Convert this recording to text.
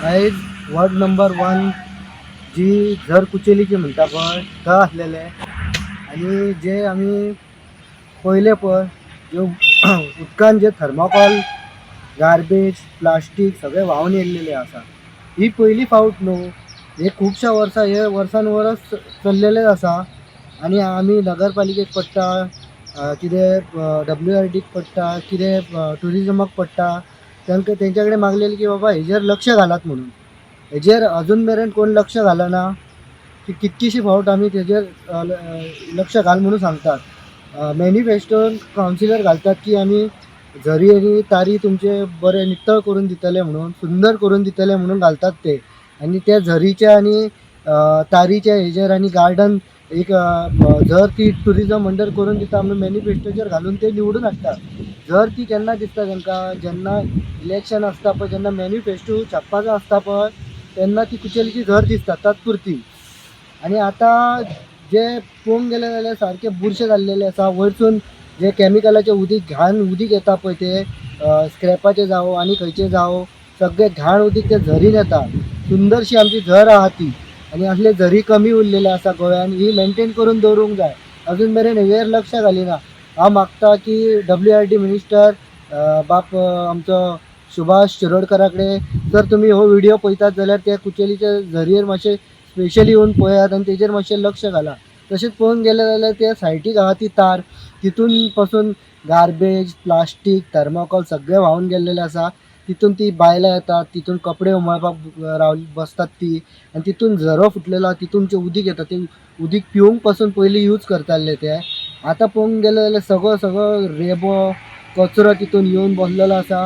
आयज ward number 1 जी झर कुचेलीची म्हणटा पळय थंय आसलेले आनी जे आमी पयले पळय ज्यो उदकान जे थर्माकॉल, गार्बेज, प्लास्टीक सगळें व्हांवन येयल्लेलें आसा. ही पयली फावट न्हू, हे खुबश्या वर्सां, हे वर्सान वर्स चल्लेलेच आसा. आनी आमी नगरपालिकेक पडटा, कितें WRDक पडटा, कितें ट्युरिजमाक पडटा, तांकां तेंच्या कडेन मागलेलें की बाबा हेजेर लक्ष घालात म्हणून. हेजेर अजून मेरेन कोण लक्ष घालना की कितकीशी फावट आमी तेजेर लक्ष घाल म्हणून सांगतात. मॅनिफेस्टोन कावन्सिलर घालतात की आमी झरी आनी तारी तुमचे बरे नितळ करून दितले म्हणून, सुंदर करून दितले म्हणून घालतात ते. आनी त्या झरीच्या आनी तारीच्या हेजेर आनी गार्डन एक जर ती ट्युरिजम अंडर करून दिता म्हणून मॅनिफेस्टोचेर घालून ते निवडून हाडटा. जर ती केन्ना दिसता तांकां, जेन्ना इलेक्शन आसता पळय, जेन्ना मॅनिफेस्टो छापपाचो आसता पळय, तेन्ना ती कुचेलीची झर दिसता तात्पुरती. आनी आतां जे पळोवंक गेले जाल्यार सारके बुरशे जाल्लेले आसा. वयरसून जे कॅमिकलाचें उदीक, घाण उदीक येता पळय, ते स्क्रॅपाचें जावं आनी खंयचें जावं, सगळें घाण उदीक ते झरीन येता. सुंदरशी आमची झर आहा ती, आनी असले झरी कमी उरलेले आसा गोंयान. ही मेनटेन करून दवरूंक जाय. अजून मेरेन हेजेर लक्ष घालिना. हांव मागता की WRD minister बाप आमचो सुभाष शिरोडकरा कडेन जर तुमी हो व्हिडियो पळयतात जाल्यार त्या कुचेलीच्या झरयेर मातशें स्पेशली येवन पळयात आनी तेजेर मातशें लक्ष घाला. तशेंच पळोवंक गेलें जाल्यार त्या सायटीक आहा ती तार, तितून पासून गार्बेज, प्लास्टीक, थर्माकॉल सगळें व्हांवन गेल्लेलें आसा. तितून ती बायलां येतात, तितून कपडे उमळपाक राव बसतात ती. आनी तितून झरो फुटलेलो आहा, तितून जें उदीक येता तें उदीक पिवंक पासून पयलीं यूज करताले ते. आतां पळोवंक गेलें जाल्यार सगळो सगळो रेबो, कचरो तितून येवन बसलेलो आसा.